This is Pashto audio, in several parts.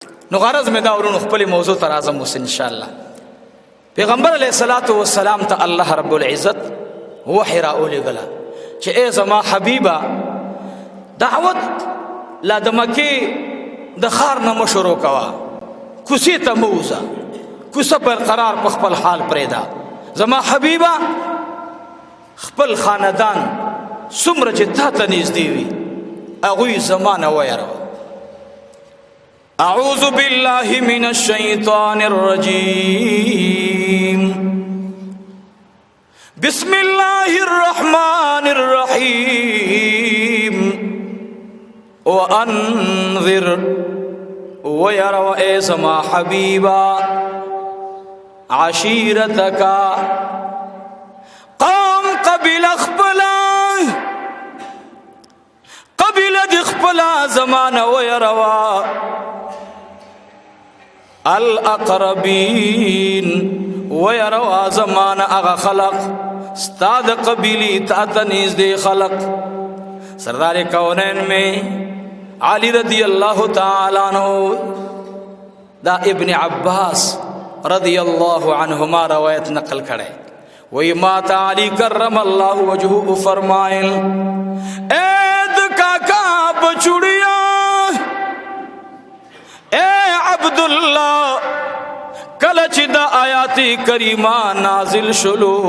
نو غرض مې دا ورونو خپل موضوع ته راځم اوس ان شاء الله. پیغمبر علیه الصلاۃ والسلام ته الله رب العزت وحی را اولېږله چې ای زما حبیبه، دعوت لا د مکې د ښار نه مه شروع کوه، کوڅې ته مه وځه، کوڅه برقرار په خپل حال پرېږده. زما حبیبه، خپل خاندان څومره چې تا ته نږدې وي هغوی زما نه ویروه. اعوذ بالله من الشیطان الرجیم، بسم الله الرحمن الرحیم. وانذر، ويروا اے زما حبیبا، عشیرتک، قوم قبیله خپلا، قبیله د خپل زمانه ويروا، الاقربین، ويروا زمانه هغه خلق استاد قبیلی تا ته نږدې خلق. سردار کونین میں علی رضی اللہ تعالی عنہ، دا ابن عباس رضی اللہ عنہما روایت نقل کړي، وی ما ته علی کرم الله وجهه فرمایل، اے د کاکا بچوړیا، اے عبد الله، کله چې د آیات کریمه نازل شلو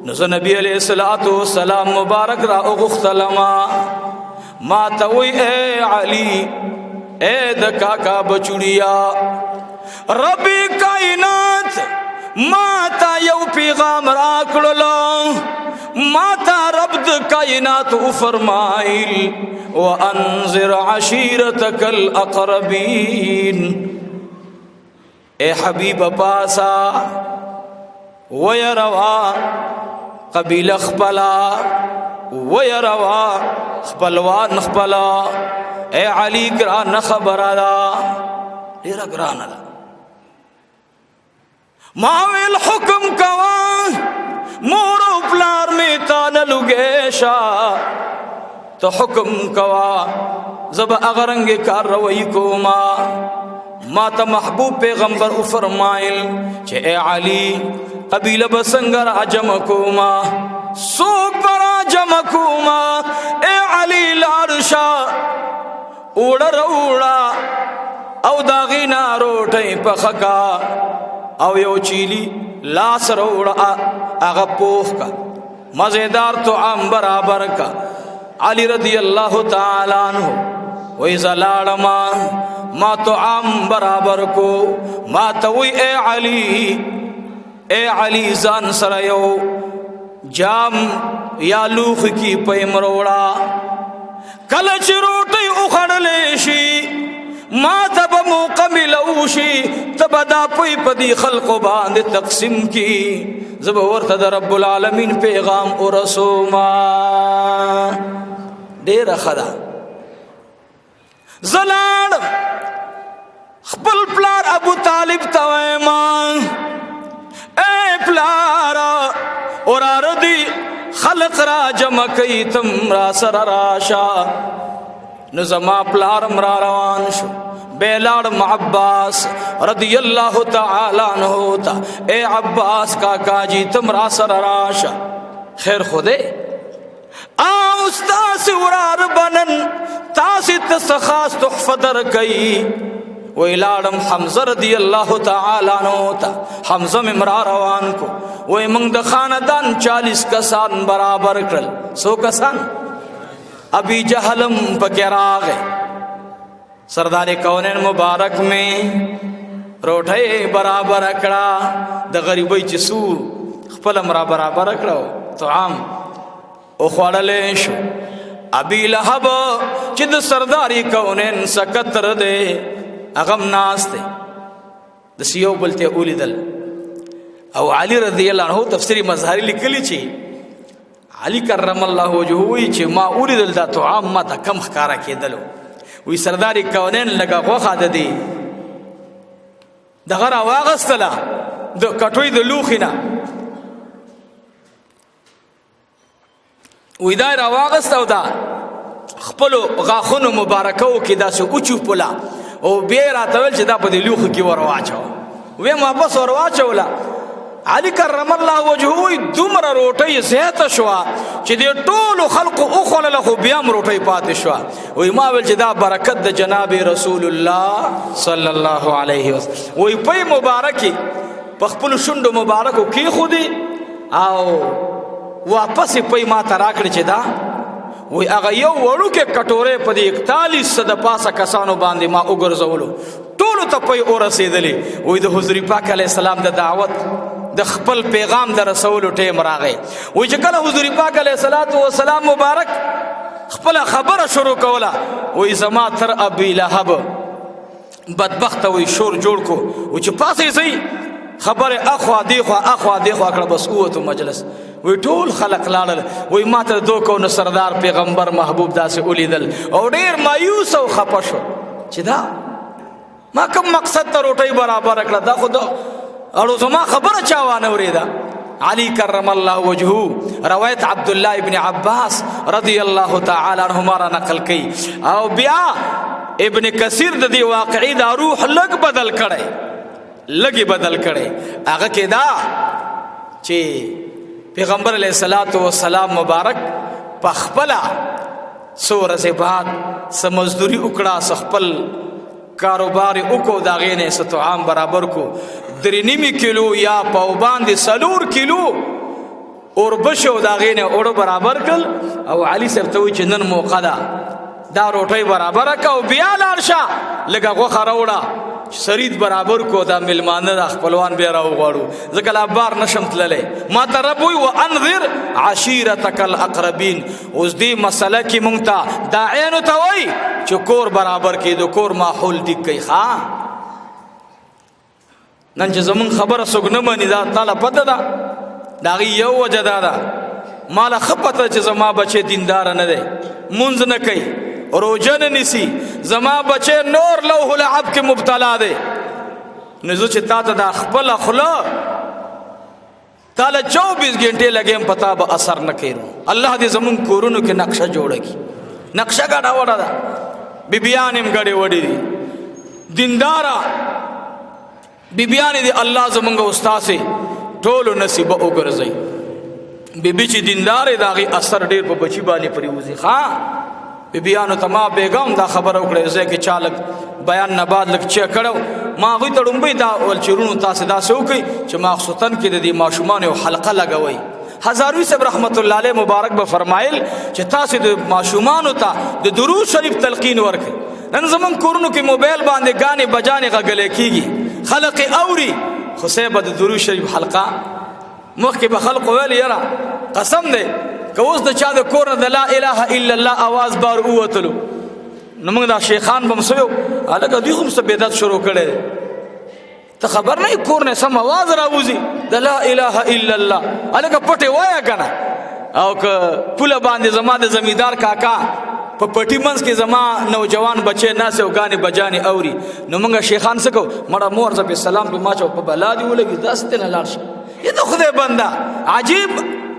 نو زه نبی علیہ الصلوۃ والسلام مبارک را وغختلما، ما ته وی اے علی، اے د کاکا بچوړیا، رب کائنات ما تا یو پیغام را کړلو، ما تا رب د کائنات او فرمایل وانذر عشیرتک الاقربین. اے حبیب پاسا ويروا قبیله خپلا، ويروا خپلوان خپلا. اے علی ګران خبره ده، ډیره ګرانه ده. ما ویل حکم کوا، مور او پلار می تا نه لګې شا، ته حکم کوا زب اغرنګ کاروي کوما. ما ته محبوب پیغمبر او فرمایل چې اے علی، قبیله بسنګ را جمع کوما، سوک برا جمع کوما. اے علی لارشا، اوړه روړه او داغی نا روټۍ پخکا، او یو چیلی لاس روړه، هغه پوخ کا، مزیدار تو عام برابر کا. علی رضی الله تعالی عنہ وی زلاړما، ما تو عام برابر کو. ما ته وی اے علی، اے علی ځان سره یو جام یا لوخ کی پیم روړه، کله چې روټۍ وخوړلې شي ما ته به موقع ملو شي، ته به دا پوی په دې خلقو باندې تقسیم کی، زه به ورته د رب العالمین پیغام ورسوما. ډېره ښه ده. زه لاړم خپل پلار ابو طالب ته وایم، اے پلار، اورار دی خلق را جمع کوي، تم را سره راشه. نو زما پلار را روان شو، بیلاړم عباس رضی الله تعالی عنہ ته، اے عباس کاکا جی، تم را سره راشه. خیر خوده او ستاسو ورار بنن تاسو ته خاص تحفه درکې. وی لاړم حمزه رضی الله تعالی عنہ ته، حمزه مې را روان کو. وای موږ د خاندان 40 کسان برابر کړل. سو کسان؟ ابي جهلم پکې راغې. سردار کونین مبارک میں روټۍ برابر کړه، د غریبۍ چې سو خپل مرا برابر کړو، طعام او خوړلې شو. ابي لهب چې د سرداری کونین سکتر دی، هغه ناس دی، د سیو بلته اولیدل. او علی رضی الله عنه تفسیری مظهری لیکلی چې علی کرم الله وجهه وی چې ما اولیدل دا طعام ما ته کم ښکارا کېدلو. وی سرداری کونین لګه غوخه ده دی دغه را واغستله د کټوی د لوخي نه، وی دا را واغست او دا خپل غاښونو مبارکو کې داسې اوچو پولا. او بیا راته ویل چې دا په دې لوښي کې ور واچوه. وی ما بس ور واچوله. علی کرم الله وجهه وی دومره روټۍ زیاته شوه چې د ټولو خلقو وخوړله، خو بیا هم روټۍ پاتې شوه. وی ما ویل چې دا برکت د جناب رسول الله صلی الله علیه وسلم. وی پی مبارکې په خپلو شونډو مبارکو کېښودې او واپس یې پی ما ته راکړې چې دا وی هغه یو وړوکی کټوری په دې 41 د پاسه کسانو باندې ما وګرځولو، ټولو ته پی ورسېدلې. وی د حضور پاک علیه السلام د دعوت د خپل پیغام د رسولو ټیم راغی. وی چې کله حضور پاک علیه الصلاة والسلام مبارک خپله خبره شروع کوله، وی زما تر ابي لهب بدبخته وی شور جوړ کو، و چې پاسې ځئ خبره اخوا دیخوا اخوا دیخوا کړه، بس ووتو مجلس. وی ټول خلق لاړل. وی ما ته دوه کونه سردار پیغمبر محبوب داسې ولیدل او ډېر مایوس او خپه شو چې دا ما کوم مقصد ته روټۍ برابره کړه، دا خو اړو زما خبره چا وانه ورېده. علی کرم الله وجهه روایت عبد الله ابن عباس رضی الله تعالی عنهما را نقل کړي. او بیا ابن کثیر د دې واقعي دا روح لږ بدل کړی، لږ بدل کړی. هغه کې دا چې پیغمبر علیه الصلاۃ والسلام مبارک په خپله څو ورځې بعد څه مزدوري وکړه، څه خپل کاروبار یې وکړو، د هغې نه یې څه طعام برابر کړو، 3.5 کیلو یا پاو باندې 4 کیلو اوربشې او د هغې نه اوړه برابر کړل. او علي صاحب ته وایي چې نن موقع ده، دا روټۍ برابره کړه او بیا لاړ شه، لږه غوښه راوړه، سرید برابر کو، دا میلمانه دا خپلوان بیا راوغواړو، ځکه لا بار نشم تللی. ما ته رب وایي وانذر عشیرتک الاقربین. اوس دې مسله کې مونږ ته داعیانو ته وایي چې کور برابر کړي، د کور ماحول ټیک کړئ. ښه نن چې زمونږ خبره څوک نه مني، دا تاله پته ده، د هغې یو وجه دا ده، ما له ښه پته چې زما بچی دینداره نه دی، مونځ نه کوي، روژه نه نیسي، زما بچی نور لوح لعب کې مبتلا دی. نو زه چې تا ته دا خپله خوله تا له 24 ګنټې لګیم، په تا به اثر نه کوي. الله دې زمونږ کورونو کې نقشه جوړه کړي. نقشه ګډه وډه ده، بیبیان هم ګډې وډې دي، دینداره بیبیان دې الله زمونږ استاسې ټولو نصیبه وګرځوي. بیبي چې دیندارې د هغې اثر ډېر په بچي باندې پرېوځي. ښه بیبیانو ته ما بېګا هم دا خبره وکړه، ځای کې چا لږ بیان نه بعد لږ چه کړی، ما هغوی ته ړومبی دا ویل چې وروڼو تاسې داسې وکړئ چې ماخستن کې د دې ماشومانو یو حلقه لګوئ. هزاروي صاحب رحمت الله علیه مبارک به فرمایل چې تاسې د ماشومانو ته د درود شریف تلقین ورکړئ. نن زمونږ کورونو کې موبایل باندې ګانې بجانې غږلی کېږي، خلق یې اوري، خو صاحب به د درود شریف حلقه مخکې به خلقو ویل یاره قسم دی که اوس د چا د کور نه د لا اله الا الله اواز بار ووتلو، نو موږ دا شیخان به هم څه یو، هلکه دوی خو هم څه بدعت شروع کړی دی، ته خبر نه یې کور نه سم اواز راوځي د لا اله الا الله، هلکه پټې وایه که نه. او که پوله باندې زما د زمیندار کاکا په پټي منځ کې زما نوجوان بچی ناست او ګانې بجانې اوري، نو موږ شیخان څه کوو، مړه مور زه پې سلام پې ماچو په بلا دې ولګي، داسې ته نه لاړ شه. یې د خدای بنده عجیب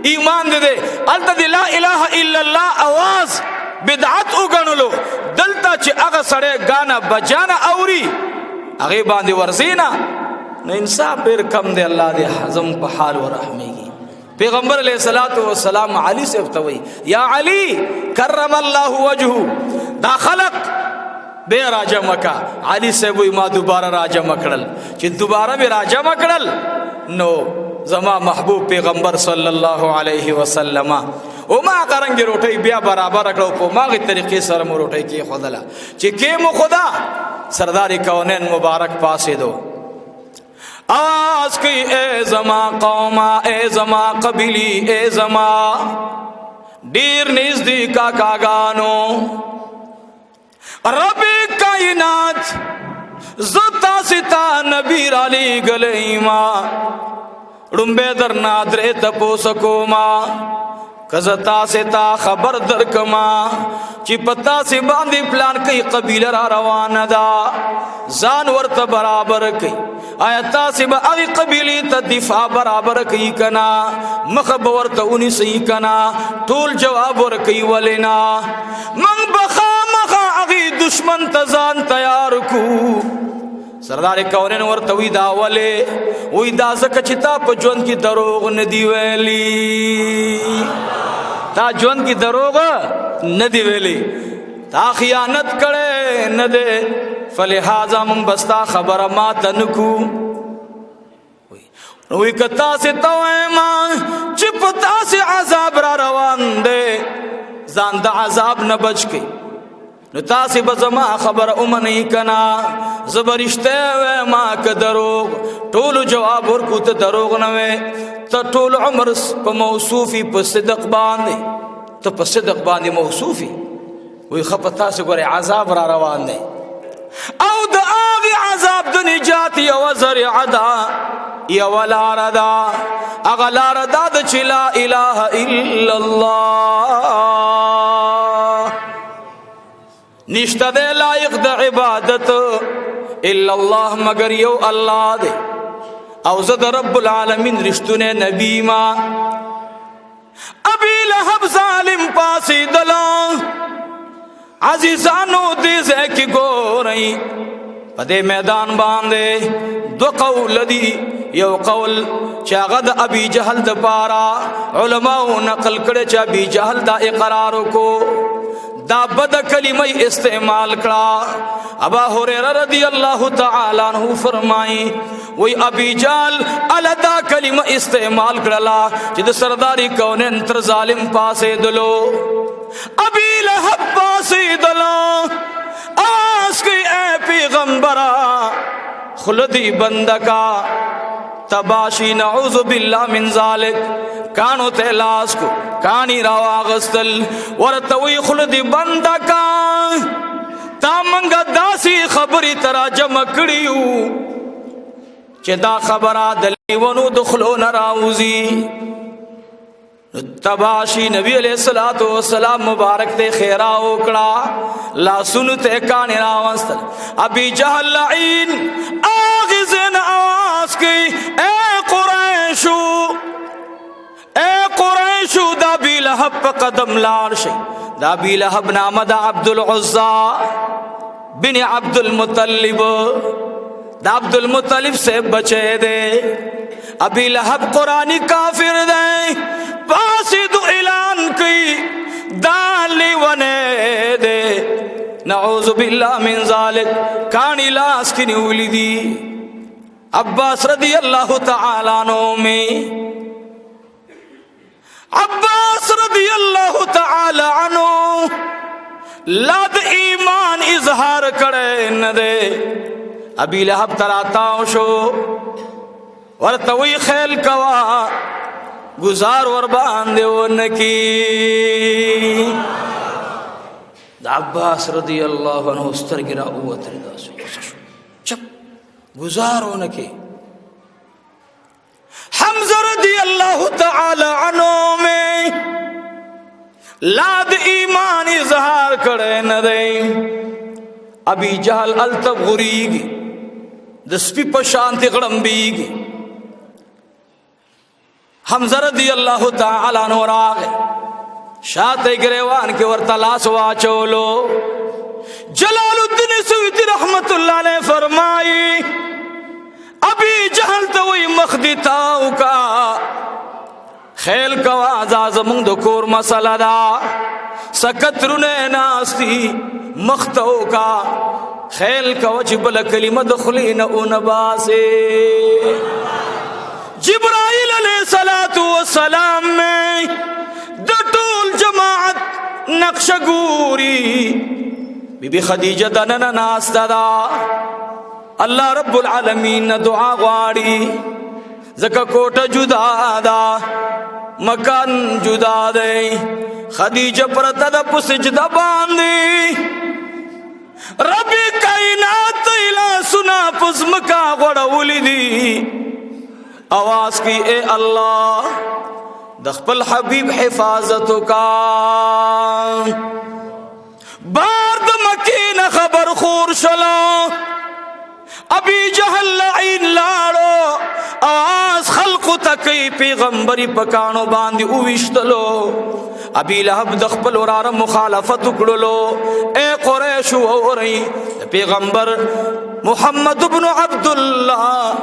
ایمان دې دی، هلته د لا اله الا الله اواز بدعت وګڼلو، دلته چې هغه سړی ګانه بجانه اوري هغې باندې ورځي نه، نو انصاف ډېر کم دی. الله دې زموږ په حال ورحمېږي. پیغمبر علیہ الصلوۃ والسلام علی صاحب ته وایي یا علی کرم الله وجهه، دا خلق بیا راجمع کا. علی صاحب وایي ما دوباره راجمع کړل، چې دوباره مې راجمع کړل نو زما محبوب پیغمبر صلی الله علیه وسلم او ما هغه رنګ روټۍ بیا برابر کړو، په ماغې طریقې سره مو روټۍ کېښودله چې کې مو خدا سردار کونین مبارک پاسېدو، آواز کوي ای زما قومه، ای زما قبیلي، ای زما ډیر نږدې کاکاګانو، رب کائنات زه تاسې ته نبي رالیږلی ما، ړومبی درنه درې تپوس کومه، که زه تاسې ته خبر درکما چې په تاسې باندې پلان کوي قبیله را روانه ده، ځان ورته برابر کړئ، آیا تاسې به هغې قبیلې ته دفاع برابر کوي که نه، مخه به ورته ونیسئ که نه؟ ټول جواب ورکوي ولې نه، موږ به خامخا هغې دشمن ته ځان تیار کو. سردار کونین ورته وی دا ولې؟ وی دا ځکه چې تا په ژوند کې دروغ نه دی ویلي، تا ژوند کې دروغ نه دی ویلي، تا خیانت کړې نه دی، فلهذا مونږ بستا خبره ما ته نه کو. وی که تاسې ته وایم چې په تاسې عذاب را روان دی، ځان د عذاب نه بچ کړئ، نو تاسې به زما خبره ومنئ که نه؟ زه به رښتیا وایم که دروغ؟ ټولو جواب ورکړو ته دروغ نه وې، ته ټول عمر په موصوفي په صدق باندې، ته په صدق باندې موصوفي. وی ښه په تاسې ګورئ عذاب را روان دی، او د هغې عذاب د نجات یوه ذریعه ده، یوه لاره ده، هغه لاره دا ده چې لا اله الا الله، نشته دی لایق د عبادت الا الله مګر یو الله دی، او زه د رب العالمین رښتونی نبی ما. ابي لهب ظالم پاسېدله. عزیزانو دې ځای کې ګورئ په دې میدان باندې دو قول دي. یو قول چې هغه د ابي جهل دپاره علماو نقل کړی چې ابي جهل دا اقرار وکړو، دا بد کلمه استعمال کړه. ابا هريره رضی الله تعالی عنہ فرمایي وی ابي جهل ال دا کلمه استعمال کړلا چې د سرداری کونین تر ظالم پاسې دلو، ابي لهب پاسې دلو، آس کی اے پیغمبرا خلدی بندکا تباشی نعوذ بالله من ذالک، کانو ته لاس کو کانی راواغستل ورته وی خلدی بندکا تا منګه داسې خبرې تراجم کړیو چې دا خبره د لیونو د خلو نه راوځي. تباشی نبی علیہ الصلوۃ والسلام مبارک ته خیرا وکړه، لاسونو ته کان راوستل. ابي جهل لعین اغزن اواز کی اے قریشو، اے قریشو، دا ابي لهب په قدم لاړ شي. دا ابي لهب نامه د عبد العزى بن عبد المطلب، دا عبد المطلب سے بچے دے. ابي لهب قرآنی کافر دے، پاسی دو اعلان کی دالی ونے دے، نعوذ باللہ من ذالک، کانی لاس کی نیولی دی. عباس رضی اللہ تعالیٰ عنہ میں، عباس رضی اللہ تعالی عنہ لاد ایمان اظہار کرے نہ دے. ابی لہب تراتاو شو ورته وی خیل کوا گزار ور باندې ونکی. د عباس رضی الله عنه سترګې را ووتلې، داسې غوسه شو، چپ گزار ونکی. حمزه رضی الله تعالی عنہ میں لاد ایمان اظہار کړي نه دی. ابي جهل التب غریږي، د سپي په شانتې غړمبېږي. حمزه رضی الله تعالی عنہ راغی، شاته ګریوان کې ورته لاس واچولو. جلال الدین سیوطی رحمت الله علیه فرمایي ابي جهل ته وی مخ دې تاو کا، خیل کوا دا زمونږ د کور مسله ده، سکترونه ناستی مخ ته وکا، خیل کوا چې بله کلمه د خولې نه ونه باسې. جبرائیل علیہ الصلوۃ والسلام میں د ټول جماعت نقش ګوري، بی بی خدیجه دننه ناسته ده، الله رب العالمین نه دعا غواړي، ځکه کوټه جدا ده، مکان جدا دی. خدیجه پرته ده په سجده باندې، رب کائنات لاسونه په ځمکه غوړولي دي، آواز کی اے الله د خپل حبیب حفاظت وکا. بار د مکې نه خبر خور شلا، ابي جهل لعین لاړو، آواز خلقو ته کوي، پیغمبري په کاڼو باندې وویشتلو. ابي لهب د خپل وراره مخالفت وکړلو. اے قریش اورئ، پیغمبر محمد ابن عبد الله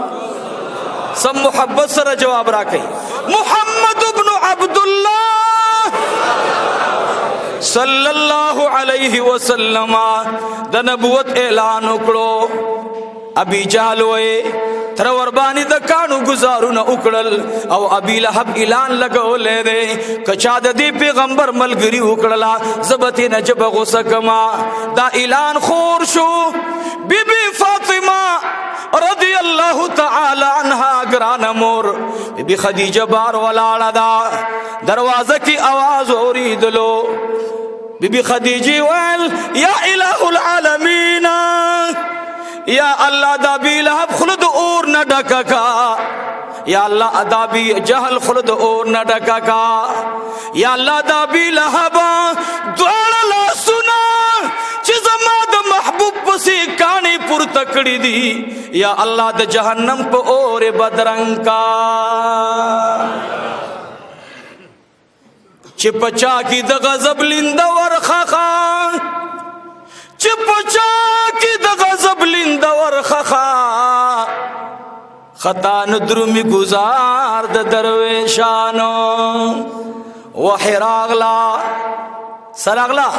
سم محبت سره جواب راکړي، محمد ابن عبد الله صلی الله علیه وسلم د نبوت اعلان وکړو. ابي جهل وې تر ور باندې د کانو گزارونه وکړل، او ابي لهب اعلان لګولې دی کچا د دې پیغمبر ملګری وکړلا زبته نجب غوسه کما. دا اعلان خور شو. بی بی فاطمه رضی الله تعالی عنها ګران مور بی بی خدیجه بار ولاړه دا دروازه کی आवाज اوریدلو. بی بی خدیجه ویل یا الہ العالمین، یا الله دا بی لهب خلد اور نه ډکا کا، یا الله ادا بی جهل خلد اور نه ډکا کا، یا الله دا بی لهب دواړه لاسونه چې زما د محبوب پسې کانی پورته کړی دي، یا الله د جهنم په اور بدرنګ کا. چې پچا کی د غضب لیند ورخخا، چې پچا کی د غضب لیند ورخخا، خطا ندرمی گزار د درویشانو. وحی راغلا سراغلا،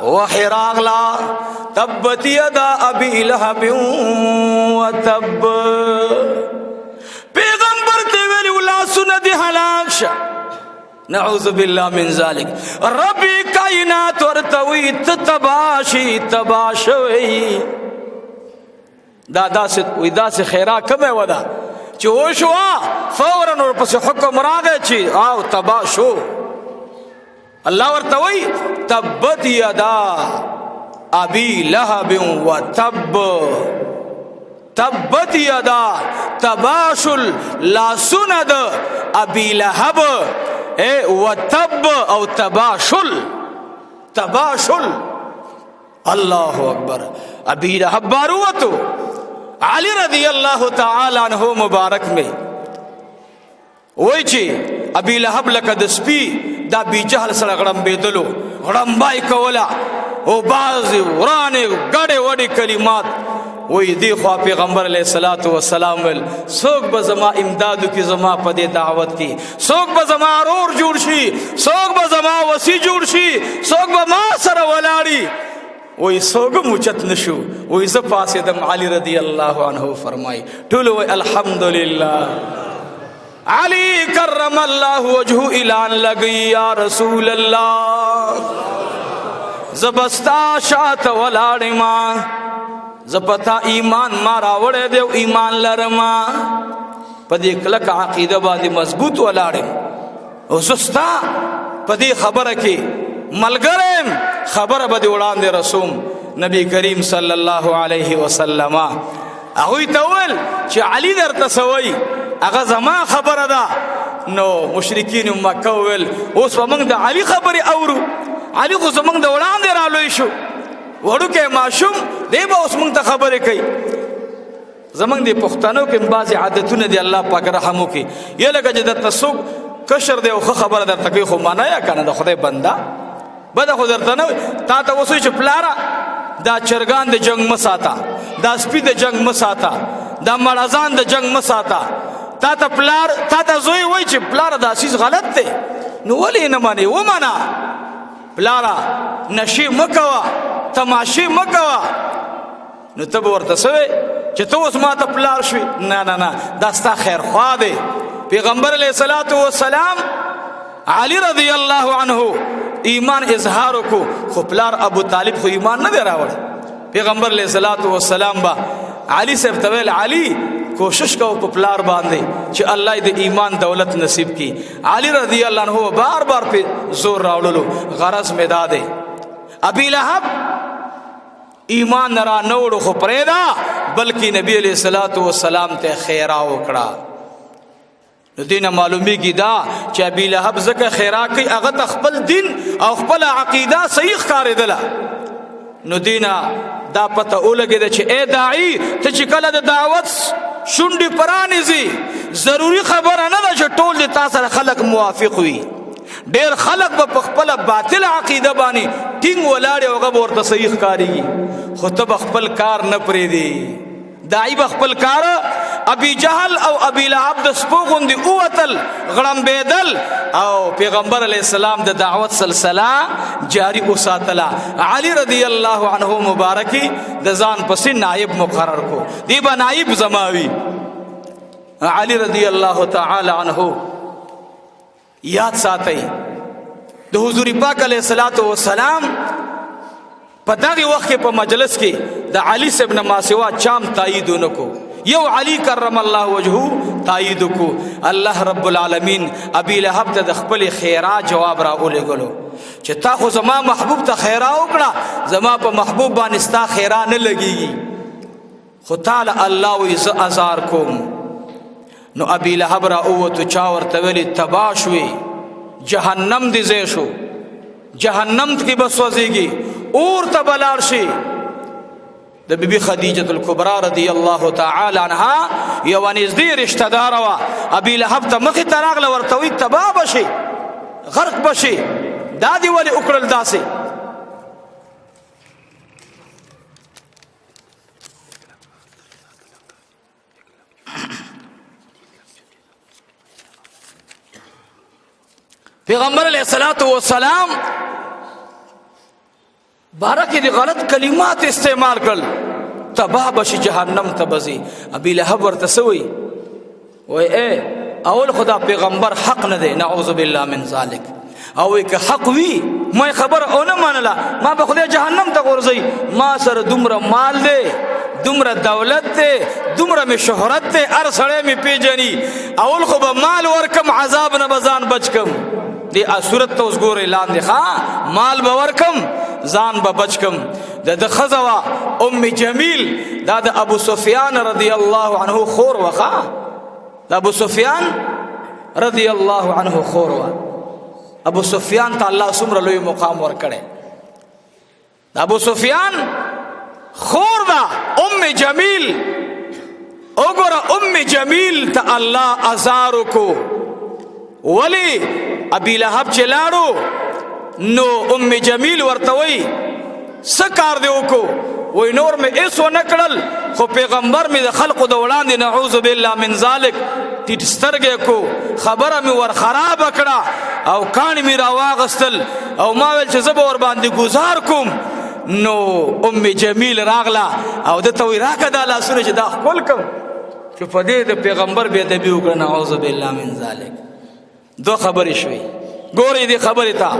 وحی راغلا، تبت یدا ابی لهب وتب. پیغمبر ته ویلی لاسونه دی هلاک شه، نعوذ بالله من ذلک. رب کائنات ورته وی ته تباشی تباشوي. دا داسې وی داسې خیرا کمه ودا چې وشو، فورا ورپسې حکم راغی چې او تبا شو. الله ورته وی تبت یدا ابي لهب وتب، تبت یدا تباشل لاسونه د ابي لهب اے وتب او تباشل تباشل. الله اکبر. ابي لهب باروتو علی رضی الله تعالی عنہ مبارک میں وای چې ابي لهب لکه د سپي دا بی جهل سره غړمبېدلو، غړمبای کوله او بعضې ورانې ګډې وډې کلمات وای. دی خوا پیغمبر علیه الصلاۃ والسلام ویل څوک به زما امدادو کې، زما په دې دعوت کې څوک به زما رور جوړ شي، څوک به زما وسی جوړ شي، څوک به ما سره ولاړي. وای څوک موچت نشو. وای زه پاسېدم. علی رضی الله عنه فرمای ټول وای الحمدلله. علی کرم الله وجهه اعلان لګي یا رسول الله زبستا شات ولاړ ما، زپتا ایمان ما راوړې دی او ایمان لرما، په دې کلک عقیده باندې مضبوط ولاړم او زستا په دې خبره کې ملګرم، خبره به دې وړاندې رسوم. نبی کریم صلی الله علیه وسلم هغوی ته وویل چې علي درته سوی هغه زما خبره ده. نو مشرکین مکه وویل اوس به موږ د علي خبرې اورو، علي خو زموږ د وړاندې رالوی شو، وړوکی ماشوم دی به اوس موږ ته خبرې کوي. زموږ د پښتنو کې بعضې عادتونه دي، الله پاک رحم وکړي. یې لکه چې درته څوک کشر دی او ښه خبره درته کوي خو منه یې که نه، د خدای بنده بده خو درته نه وي. تا ته اوس وایي چې پلاره دا چرګان د جنګ مه ساته، دا سپي د جنګ مه ساته، دا مړزان د جنګ مه ساته. تا ته پلار، تا ته زوی وایي چې پلاره دا څیز غلط دی، نو ولې یې نه منې؟ ومنه پلاره، نشې مه کوه، تماشې مه کوه. نو ته به ورته څه وایې چې ته اوس ما ته پلار شوې؟ نه نه نه، دا ستا خیرخواه دی. پیغمبر علیه الصلاة والسلام علی رضی الله عنه ایمان اظهار وکړو، خو پلار ابو طالب خو ایمان نه دی راوړی. پیغمبر علیه الصلاة والسلام به علی صاحب ته ویل علی کوشش کوه په پلار باندې چې الله دې ایمان دولت نصیب کړي. علی رضی الله عنه بار بار په زور راوړلو. غرض مې دا دی ابي لهب ایمان را نه وړو خو پرېږده، بلکې نبی علیه الصلاة والسلام ته خیرا وکړه. نو دې نه معلومیږي دا چې ابي لهب ځکه خیرا کوي هغه ته خپل دین او خپله عقیده صحیح ښکارېدله. نو دې نه دا پته ولګېده چې ای داعي ته چې کله د دعوت شونډې پرانیزي، ضروري خبره نه ده چې ټول دې تا سره خلک موافق وي. ډیر خلق به په خپل باطل عقیده باندې ټینګ ولاړ او هغه ورته صحیح ښکاریږي، خو ته به خپل کار نه پرېږدې. داعی به خپل کار ابي جهل او ابي لهب د سپو غوندې ووتل، غړمبېدل، او پیغمبر علیه السلام د دعوت سلسله جاری وساتله. علی رضی الله عنه مبارکی د ځان پسې نائب مقرر کو، دی به نائب زماوي. علی رضی الله تعالی عنه یاد ساتئ، د حضور پاک علیه الصلاۃ والسلام په دغه وخت کې په مجلس کې د علی صاحب نه ماسوا چام تایید نکو، یو علی کرم الله وجهه تایید کو. الله رب العالمین ابي لهب ته د خپل خیرا جواب را اولېګلو چې تا خو زما محبوب ته خیرا وکړه، زما په محبوب باندې ستا خیرا نه لګیږي، خو تعالی الله وی زه ازار کوم. نو ابي لهب را اووتو، چا ورته ویلي تباه شوې، جهنم دې ځای شو، جهنم کې به سوځېږي، اور ته به لاړ شي. د بیبي خدیجة الکبرى رضی الله تعالی عنها یوه نږدې رشته داره وه، ابي لهب ته مخې ته راغله، ورته وایي تباه به شي، غرق به شي، دا دې ولې وکړل داسې؟ پیغمبر علیہ الصلوۃ والسلام بارکه دی غلط کلمات استعمال کړل، تباه بشي، جهنم ته بزي. ابي لهب ورته سوی وای اے اول خدا پیغمبر حق نه دی، نعوذ بالله من ذلک. او که حق وی ما خبر او نه منله، ما به خدای جهنم ته غورځي، ما سره دومره مال دی، دومره دولت دی، دومره می شهرت دی، هر سړی می پیژني، اول خو به مال ورکم، عذاب نه به ځان بچ کم. دې صورت ته اوس ګورئ لاندې، ښه مال به ورکم، ځان به بچ کم. د ښځه وه ام جمیل، دا د ابو سفیان رضی الله عنه خور وه، ښه د ابو سفیان رضی الله عنه خور وه. ابو سفیان ته الله څومره لوی مقام ورکړی. د ابو سفیان خور ده ام جمیل. وګوره ام جمیل ته الله ازار وکړو. ولی ابي لهب چې لاړو نو ام جمیل ورته وایي څه کار دی وکړو؟ وای نور مې هېڅ ونه کړل، خو پیغمبر مې د خلقو د وړاندې نعوذ بالله من ذلک ټیټ سترګې کو، خبره مې ور خرابه کړه او کاڼي مې راواغستل او ما ویل چې زه به ورباندې ګزار کوم. نو ام جمیل راغله او ده ته وایي راکړه دا لاسونه چې دا ښکل کړم، چې په دې د پیغمبر بې ادبي وکړه، نعوذ بالله من ذلک. دوه خبرې شوې، ګورئ دې خبرې ته.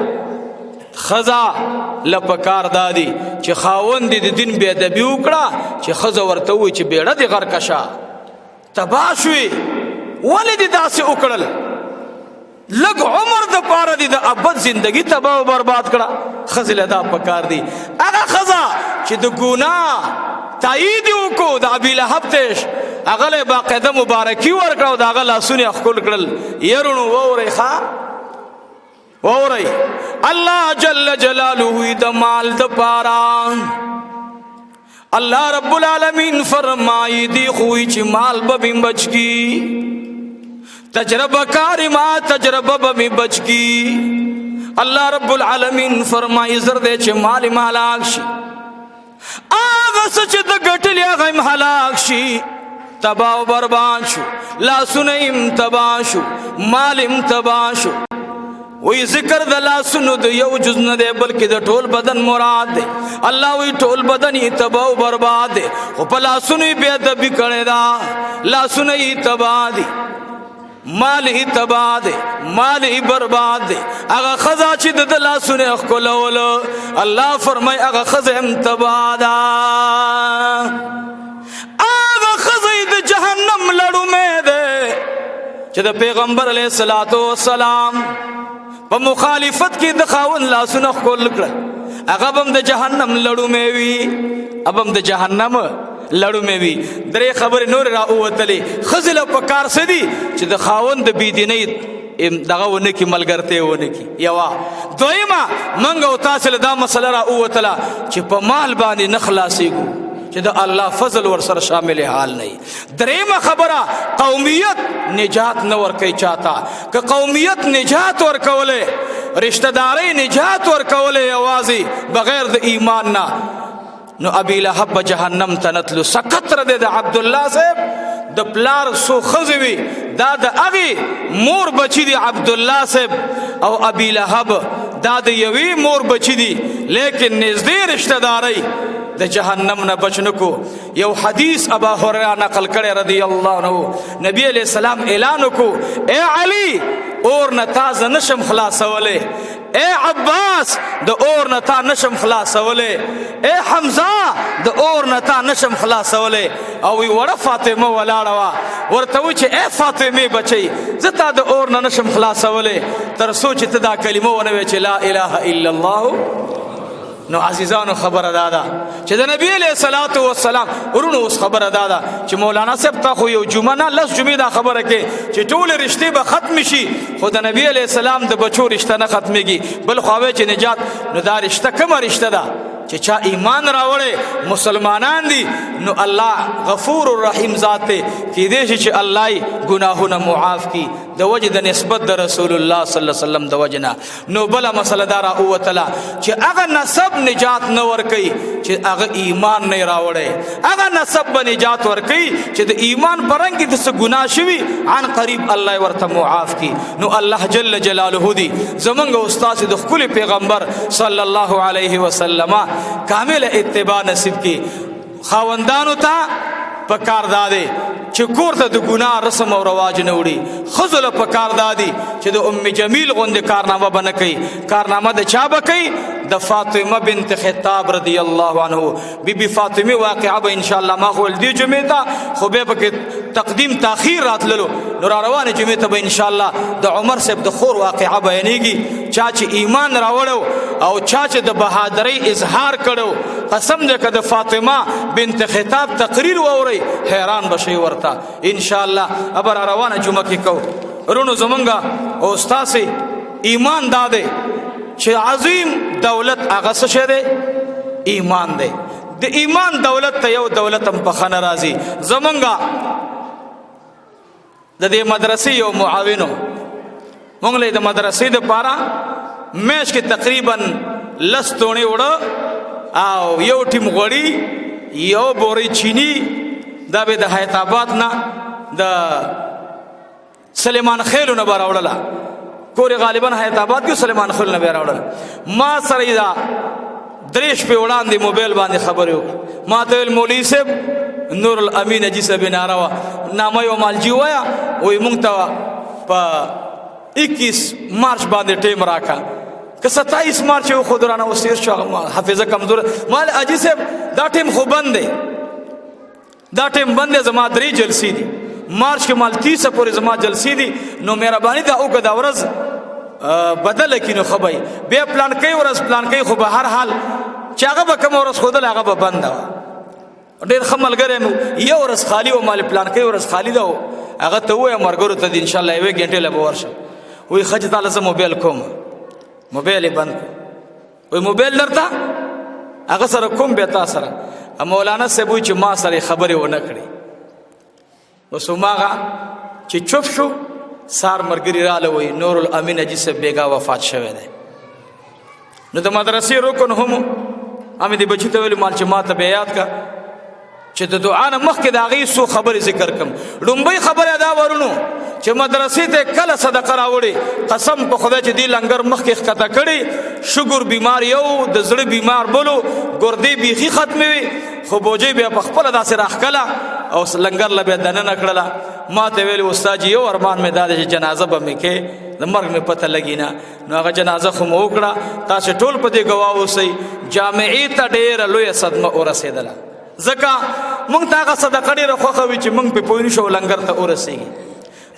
ښځه له پکار دا دي چې خاوند دې د دین بې ادبي وکړه، چې ښځه ورته ووایي چې بېړه دې غرقه شه، تباه شوې، ولې دې داسې وکړل؟ لږ عمر د پاره دې د ابد زندگی تباه او برباد کړه. ښځې له دا پکار دي. هغه ښځه چې د ګناه تایید یې وکړو د ابي لهب تش، هغه له باقاعده مبارکي ورکړه او د هغه لاسونه یې ښکل کړل. یرونو واورئ، ښه واورئ، الله جل جلاله د مال د پاره الله رب العالمین فرمایي دی خوی چې مال به مې بچ کی، تجربه کار ما تجربه به مې بچ کی. الله رب العالمین فرمایي زر دی چې مال یې هلاک شي، هغه څه چې د ګټلې هغه یې هلاک شي، تباه او برباد شو، لاسونه یې تباه شو، مال یې تباه شو. وی ذکر د لاسونو د یو جز نه دی بلکې د ټول بدن مراد دی. الله وی ټول بدن یې تباه او برباد دی، خو په لاسونو یې بې ادبي کړې ده، لاسونه یې تباه دي، مال یې تباه دی، مال یې برباد دی. هغه ښځه چې د ده لاسونه یې ښکلولو، الله فرمایي هغه ښځه هم تباه ده، هغه ښځه یې د جهنم لړومی دی چې د پیغمبر علیه الصلاة والسلام په مخالفت کې د خاوند لاسونه ښکل کړل، هغه به هم د جهنم لړومی وي، هغه به هم د جهنم لړومی وي. درې خبرې نورې را ووتلې. ښځې له په کار څه دي چې د خاوند د بېدینۍ دغه ونه کړي، ملګرتیا ونه کړي. یوه. دویمه، موږ او تاسې له دا مسله را ووتله چې په مال باندې نه خلاصېږو، چې د الله فضل ورسره شامل حال نه. درېیمه خبره، قومیت نجات نه ورکوي چاته. که قومیت نجات ورکولی رشتہ داري نجات ورکولې یوازې بغیر د ایمان نه، نو ابي لهب به جهنم ته نتلو. سکت ر د عبد الله صاحب د پلار سو خزوي وي، دا د هغې مور بچی دی عبد الله صاحب، او ابي لهب دا د یوې مور بچی دی، لیکن نږدې رشتہ داري د جهنم نه بچ نکو. یو حدیث ابا هريره نقل کړی رضی الله عنه، نبی علیہ السلام اعلان وکړو، اے علی اور نه تازه نشم خلاصولې، اے عباس د اور نه تا نشم خلاصولې، اے حمزه د اور نه تا نشم خلاصولې. او وی وړه فاطمه ولاړه وه، ورته وی چې اے فاطمې بچی زه تا د اور نه نشم خلاصولې تر څو چې ته دا کلمه ونه وې چې لا اله الا الله. نو عزیزانو خبره دا ده چې د نبی علیہ الصلوۃ والسلام ورونو، اوس خبره دا ده چې مولانا صاحب تا خو یو جمعه نه لس جمعې دا خبره کې چې ټول رشتې به ختم شي، خو د نبی علیہ السلام د بچو رشته نه ختمېږي، بل خو چې نجات. نو دا رشته کومه رشته ده چې چا ایمان راوړی مسلمانان دي، نو الله غفور الرحیم ذات دی، کېدای شي چې الله یې ګناهونه معاف کړي د وجې د نسبت د رسول الله صلی الله علیه وسلم د وجې نه. نو بله مسله دا را ووتله چې هغه نسب نجات نه ورکوي چې هغه ایمان نه راوړی، هغه نسب به نجات ورکوي چې د ایمان په رنګ کې د څه ګناه شوي عن قریب الله یې ورته معاف کړي. نو الله جل جلاله دي زمونږ او ستاسې د ښکلي پیغمبر صلی الله علیه وسلم کامل اتباع نصیب کړي. خاوندانو ته پکار دا دی چې کور ته د ګناه رسم او رواج نه وړي، ښځو له پکار دا دی چې د ام جمیل غوندې کارنامه به نه کوي. کارنامه د چا به کوي؟ د فاطمه بنت خطاب رضی الله عنه. بی بی فاطمه واقعه به انشاءالله ما خو دې جمعې ته خو بیا پکې تقدیم تاخیر راتللو، نو را روانې جمعې ته به انشاءالله د عمر صاحب د خور واقعه بیانېږي، چا چې ایمان راوړو او چا چې د بهادرۍ اظهار کړو. قسم دې که د فاطمه بنت خطاب تقریر واورئ حیران به شئ ورته انشاءالله. ابر روانه جمعه کې کو رونو زمونږه او ستاسې ایمان دا دی چې عظیم دولت هغه څه شی دی؟ ایمان دی. د ایمان دولت ته یو دولت هم په ښه نه راځي. زمونږه د دې مدرسې یو معاونو مونږ له د مدرسې دپاره میاشت کې تقریبا لس توڼې وړه او یو ټیم غوړي یو بورۍ چینی، دا به د حیات آباد نه د سلیمان خیلو نه به راوړله، کور یې غالبا حیات آباد کې سلیمان خیلو نه به راوړله. ما سره یې دا درې شپې وړاندې موبایل باندې خبرې وکړې، ما ته ویل مولوي صاحب نور الامین حاجي صاحب یې ناره وه، نامه یې مالجي وایه، وایي مونږ ته په 21 مارچ باندې ټیم راکړه، که 27 مارچ یې وښود رانه اوس تېر شو، حافظه کمزوره. ما ویل حاجي صاحب دا ټیم خو بند دی، دا ټیم بند دی، زما درې جلسې دي، مارچ کې مال 30 پورې زما جلسې دي، نو مهرباني دا وکړه دا ورځ بدله کړي نو ښه به وي. بیا پلان کوي ورځ پلان کوي، خو به هر حال چې هغه به کومه ورځ ښودله هغه به بنده وه. ډېر ښه ملګری مې یو ورځ خالي و، مال پلان کوي ورځ خالي ده، هغه ته ووایم ملګرو ته دي انشاءالله یوې ګنټې له به ورشم. وایي ښه چې تا له زه موبایل کوم، موبایل یې بند کړو، وایي موبایل درته هغه سره کوم بیا تا سره. مولانا صاحب وایي چې ما سره یې خبرې ونه کړې. اوس هماغه چې چوپ شو سار مرګري راله، وایي نور الامین حاجي صاحب بېګا وفات شوی دی. نو د مدرسې رکن هم امې دې بچي ته ویل مال چې ما ته بیا یاد کړه چې د دعا نه مخکې د هغې څو خبرې ذکر کړم. لومبۍ خبره دا ورونو چې مدرسې ته کله صدقه راوړي، قسم په خدای چې دې لنګر مخکې ښکته کړي، شګر بیمار یو، د زړه بیمار بلو، ګردې بیخي ختمې وي، خو بوجۍ بیا په خپله داسې راښکله او لنګر له بیا دننه کړله. ما ته ویل استاد جي یو ارمان مې دا دی چې جنازه به مې کې د مرګ مې پته لګي نه، نو هغه جنازه خو مو وکړه. تاسې ټول په دې ګواه اوسئ جامعې ته ډېره لویه صدمه ورسېدله، ځکه موږ ته هغه صدقه ډېره خوښه وي چې موږ پرې پوه نه شو او لنګر ته ورسېږي.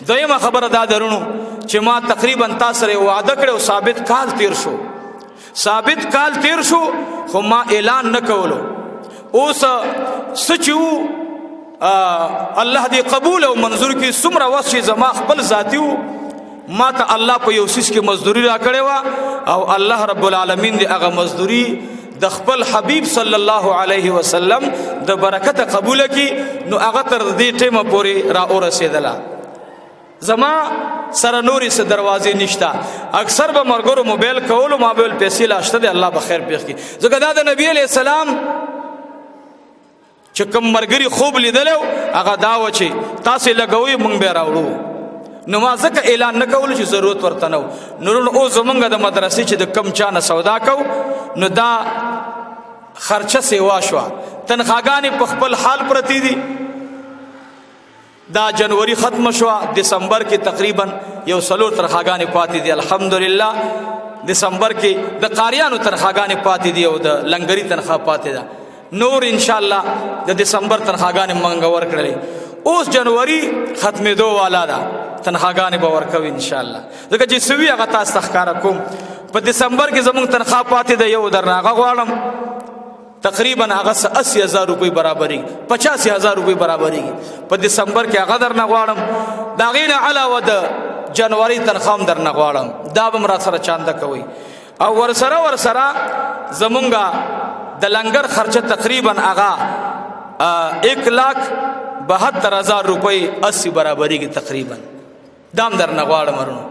دویمه خبره دا درونو چې ما تقریبا تا سره یو وعده کړې او ثابت کال تیر شو، ثابت کال تیر شو خو ما اعلان نه کولو. اوس څه چې وو الله دې قبول او منظور کړي، څومره وس چې زما خپل ذاتي وو، ما ته الله په یو څیز کې مزدوري راکړې وه، او الله رب العالمین دې هغه مزدوري د خپل حبیب صلی الله علیه وسلم د برکته قبول کړي. نو هغه تر دې ټیمه پورې را ورسېدله. زما سره نورې څه دروازې نشته. اکثر به مرګرو موبایل کولو، ما به پیسې لا شته دی، الله به خیر پېښ کړي. ځکه دا د نبی علیہ السلام چې کوم مرګري خوب لیدلو هغه دا و چې تاسې لګوئ مونږ به راوړو. نو ما ځکه اعلان نه کولو چې ضرورت ورته نه و. نورونه اوس زمونږ د مدرسې چې د کم چا نه سودا کو، نو دا خرچه سیوا شوه. تنخواګانې په خپل حال پرتې دي. دا جنوري ختم شوه، دسمبر کې تقریبا یو څلور تنخواګانې پاتې دي. الحمدلله دسمبر کې د قاریانو تنخواګانې پاتې دي او د لنګري تنخوا پاتې ده. نور انشاءالله د دسمبر تنخواګانې مونږ ورکړلې. اوس جنوري ختمېدو والا ده، تنخواګانې به ورکوي انشاءالله. ځکه چې سوي هغه تاسو ته ښکاره کوم. په دسمبر کې زمونږ تنخوا پاتې ده، یو درنه هغه غواړم، تقریبا هغه څه 80,000 روپۍ برابرېږي، 85,000 روپۍ برابرېږي. په دسمبر کې هغه درنه غواړم. د هغې نه علاوه د جنوري تنخوا هم درنه غواړم، دا به هم را سره چانده کوئ. او ورسره ورسره زمونږ د لنګر خرچه تقریبا هغه 1,72,000 روپۍ 80 برابرېږي تقریبا. دا هم درنه غواړم ورونو،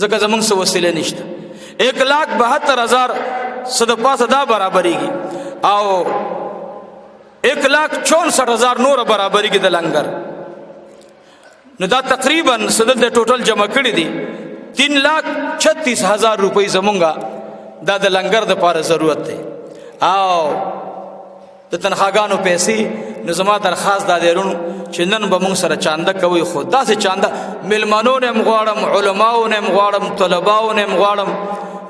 ځکه زمونږ څه وسیله نشته. 1,72,000 څه د پاسه دا برابرېږي، او 1,64,000 نور برابرېږي د لنګر. نو دا تقریبا څه دلته ټوټل جمع کړي دي 3,36,000 روپۍ زمونږه دا د لنګر دپاره ضرورت دی. او د تنخواګانو پیسې، نو زما درخواست دا دی وروڼو چې نن به مونږ سره چانده کوئ، خو داسې چانده میلمنو نه هم غواړم، علماو نه هم غواړم، طلباو نه هم غواړم،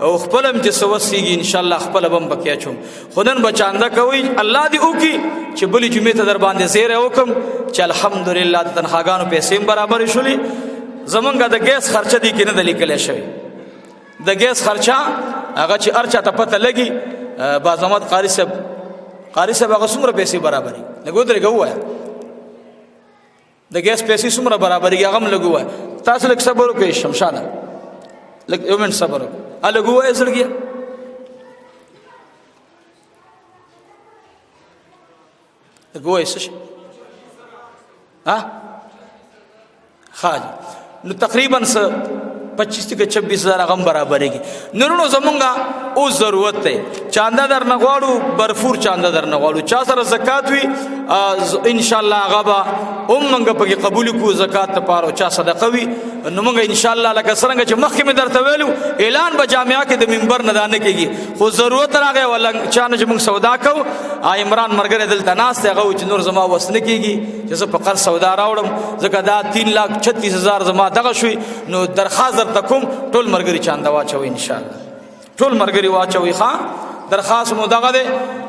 او خپل هم چې څه وسیږي انشاءالله خپله به هم پکې اچوم. خو نن به چانده کوئ، الله دې وکړي چې بلې جمعې ته در باندې زیری وکړم چې الحمدلله د تنخواګانو پیسې هم برابرې شولې. زمونږ د ګیس خرچه دې کې نه ده لیکلی شوې. د ګیس خرچه هغه چې هر چا ته پته لګي، باز محمد قاري صاحب، قاري صاحب هغه څومره پیسې برابرېږي؟ لږ ودرېږه ووایه، د ګیس پیسې څومره برابرېږي هغه هم لږ ووایه. تاسو لږ صبر وکړئ شمشاده، لږ یو منټ صبر وکړئ، لږ ووایه زړګیه. لږ ووایه څه شي؟ ها؟ ښه جي. نو تقریباً څه 25 که 26,000 هغه هم برابرېږي. نورونو زمونږ اوس ضرورت دی، چانده در نه غواړو، برفور چانده در نه غواړو. چا سره زکات وي، انشاءالله هغه به هم موږ پکې قبول کړو زکات لپاره. او چا صدقه وي، نو موږ انشاءالله لکه څرنګه چې مخکې مې درته ویلو، اعلان به جامعه کې د منبر نه دا نه کېږي، خو ضرورت راغی ولا چا نه چې موږ سودا کوو. عمران مرګری دلته ناست دی، هغه وایي چې نور زما وس نه کېږي چې زه په قرض سودا راوړم، ځکه دا 3,36,000 زما دغه شوي. نو درخواست درته کوم ټول مرګري چانده واچوئ انشاءالله، ټول مرګري واچوئ. ښه درخواست مو دغه دی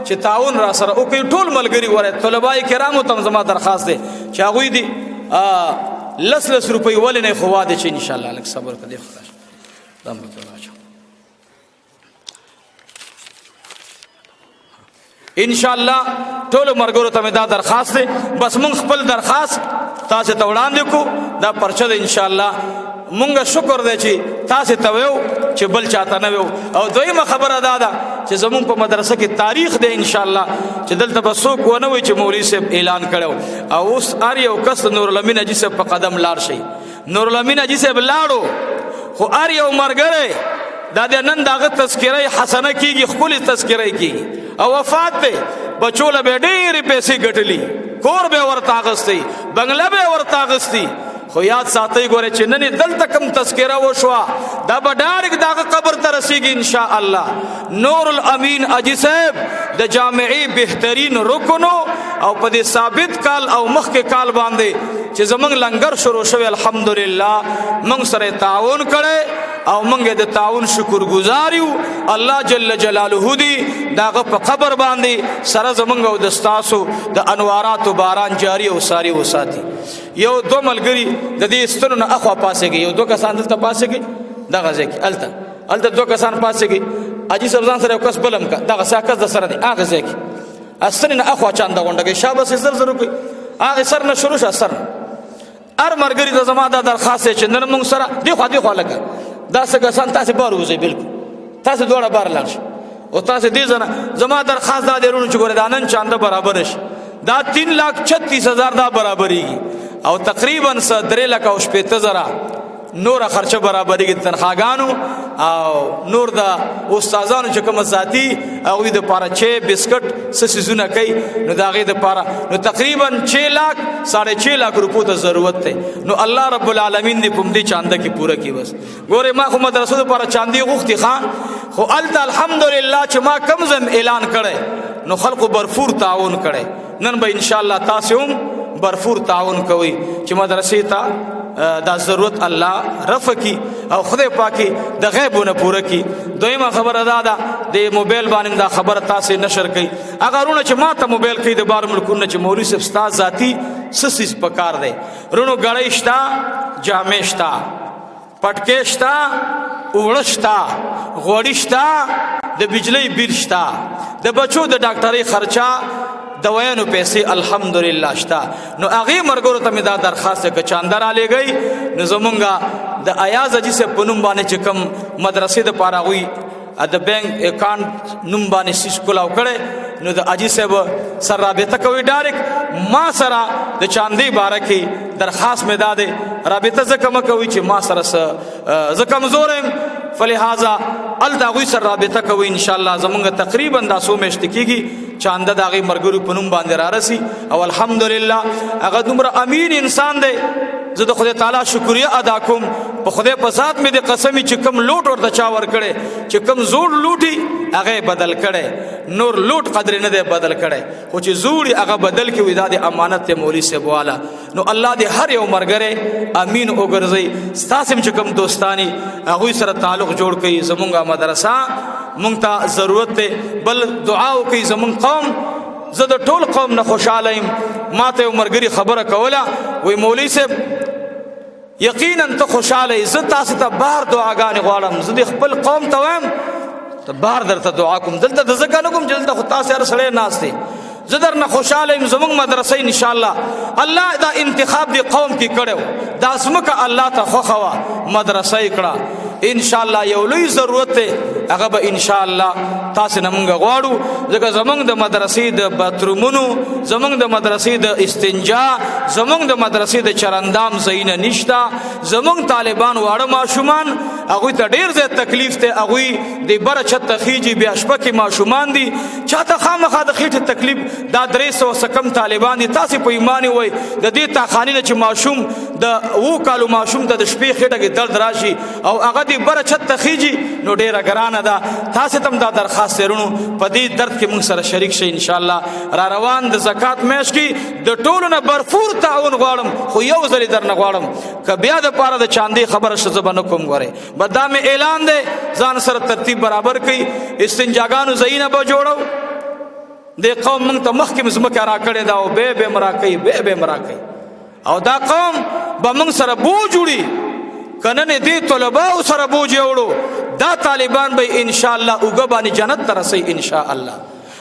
چې تعاون را سره وکړي ټول ملګري. وره طلبای کرامو ته هم زما درخواست دی چې هغوی دي، لس لس روپۍ ولې نه، خو واده چې انشاءالله لږ صبر وکړه، دی خدای دا مې ته واچوم انشاءالله. ټولو مرګرو ته مې دا درخواست دی، بس مونږ خپل درخواست تاسې ته وړاندې کړو. دا پرچه ده انشاءالله. مونږ شکر دی چې تاسې ته ویو چې بل چاته نه ویو. او دویمه خبره دا ده چې زمونږ په مدرسه کې تاریخ دی انشاءالله چې دلته به څوک ونه وایي چې مولوي صاحب اعلان کړی. او اوس هر یو کس د نورالامین حاجي صاحب په قدم لاړ شي. نورالامین حاجي صاحب لاړو، خو هر یو مرګری دا د نن دغه تذکره حسنه کیږي، ښکلې تذکره کیږي. او وفات دی، بچو له به ډېرې پیسې ګټلي، کور به ورته اخیستی، بنګله به ورته اخیستی. خو یاد ساتئ ګورئ چې نن یې دلته کوم تذکره وشوه، دا به ډایرکټ د هغه قبر ته رسېږي انشاءالله. نور الامین حاجي صاحب د جامعې بهترین رکنو، او په دې ثابت کال او مخکې کال باندې چې زمونږ لنګر شروع شوی الحمدلله موږ سره تعاون کړی او موږ د تعاون شکرګزار یو. الله جل جلاله دې د هغه په قبر باندې سره زمونږ او د ستاسو د انواراتو باران جاری او ساری وساتي. یو دوه ملګري د دې ستنو نه اخوا پاسېږي، یو دوه کسان دلته پاسېږي، دغه ځای کې هلته دوه کسان پاسېږي. حاجي صاحب ځان سره یو کس بل هم که دغه څه کس د سره دی هغه ځای کې ستنې نه اخوا چانده غونډه کوي. شابه سې زر زر وکړي، هغې سر نه شروع شه سر نه. هر ملګري ته زما دا درخواست دی چې نن موږ سره دې خوا دې خوا لکه دا څه کسان تاسې بار وځئ، بالکل تاسې دواړه بار لاړ شئ. او تاسې دې ځنه زما درخواست دا دی وروڼو چې ګورئ دا نن چانده برابر شي، دا 3,36,000 دا برابرېږي، او تقریباً څه درې لکه او شپېته زره نور خرچه برابرېږي تنخواګانو او نور د استادانو چې کوم ذاتی هغوی د پاره چې بسکټ څه څیزونه کوي، نو د هغې دپاره نو تقریبا 6 لاک 6.5 لاک روپو ته ضرورت دی. نو الله رب العالمین دې په همدې چانده کې پوره کړي. بس ګورې ما خو مدرسو دپاره چاندې غوښتي ښه، خو هلته الحمدلله چې ما کم ځم اعلان کړی نو خلکو برفور تعاون کړی. نن به انشاءالله تاسې هم برفور تعاون کوئ چې مدرسې ته دا ضرورت الله رفع کی او خدای پاکي د غیبونه پوره کی. دویمه خبره دا ده د موبایل باندې دا خبره تاسو نشر کړئ. هغه رونه چې ما ته موبایل کوي د بار ملکونه چې مولوی صاحب ستا ذاتی څه څیز پکار دی، رونو ګړی شته، جامې شته، پټکې شته، اوړه شته، غوړي شته، د بجلی بیل شته، د بچو د ډاکټرۍ خرچه، دوایانو پیسې الحمدلله شته. نو هغې ملګرو ته مې دا درخواست دی که چانده رالیږئ نو زمونږ د ایاز حاجي صاحب په نوم باندې چې کوم مدرسې دپاره هغوی د بینک اکاونټ نوم باندې سیس کولاو کړی، نو د حاجي صاحب سره رابطه کوي ډایرکټ. ما سره د چاندې باره کې درخواست مې دا دی، رابطه ځکه مه کوئ چې ما سره زه کمزور یم، فلهذا هلته هغوی سره رابطه کوئ. انشاءالله زمونږ تقریبا دا څو میاشتې کېږي چانده د هغې ملګرو په نوم باندې رارسي او الحمدلله هغه دومره امین انسان دی. زه د خدای تعالی شکریه ادا کوم، په خدای په ذات مې د قسمي چې کوم لوټ ورته چا ورکړی، چې کوم زوړ لوټي هغه یې بدل کړی، نور لوټ قدرې نه دی بدل کړی، خو چې زوړي هغه بدل کړي، وایي دا د امانت دی مولوي صاحب والا. نو الله دې هر یو ملګری امین وګرځوي. ستاسې هم چې کوم دوستاني هغوی سره تعلق جوړ کړئ. زمونږ مدرسه مونږ ته ضرورت دی، بل دعا وکړئ زمونږ قوم. زه د ټول قوم نه خوشحاله یم. ما ته یو ملګري خبره کوله، وایي مولوي صاحب یقینا ته خوشحاله یې، زه تاسې ته بار دعاګانې غواړم، زه دې خپل قوم ته وایم ته بار درته دعا کوم، دلته د ځکه نه کوم چې دلته خو تاسې هر سړی ناست دی، زه درنه خوشحاله یم. زمونږ مدرسه انشاءالله الله دا انتخاب دې قوم کې کړی و، دا ځمکه الله ته خوښه وه، مدرسه یې کړه. انشاءالله یو لوی ضرورت دی، هغه به انشاءالله تاسې نه مونږ غواړو، ځکه زمونږ د مدرسې د باترومونو، زمونږ د مدرسې د استنجا، زمونږ د مدرسې د چرندام ځایونه نشته. زمونږ طالبان واړه ماشومان هغوی ته ډېر زیات تکلیف دی، هغوی د بره چت ته خېژي، بیا شپه کې ماشومان دي، چاته خامخا د خېټې تکلیف. دا 300 څه کم طالبان دي، تاسې په ایمان یې وایئ د دې تاخانې نه چې ماشوم د 7 کالو ماشوم ته د شپې خېټه کې درد راشي او هغه دې بره چت ته خېژي نو ډېره ګرانه ده. تاسې ته هم دا درخواست دی وروڼو، په دې درد کې موږ سره شریک شئ انشاءالله. را روان د زکات میاشت کې د ټولو نه برفور تعاون غواړم، خو یو ځل یې درنه غواړم، که بیا د پاره د چاندې خبره شه زه به نه کوم. ګورئ بس دا مې اعلان دی، ځان سره ترتیب برابر کړئ، استنجاګانو ځایونه به جوړو. دې قوم موږ ته مخکې ځمکه راکړې ده او بیا به هم راکوي، بیا به هم راکوي، او دا قوم به موږ سره بوج وړي. که نن دې طلباو سره بوج یې وړو، دا طالبان به انشاءالله اوږه باندې جنت ته رسوي انشاءالله.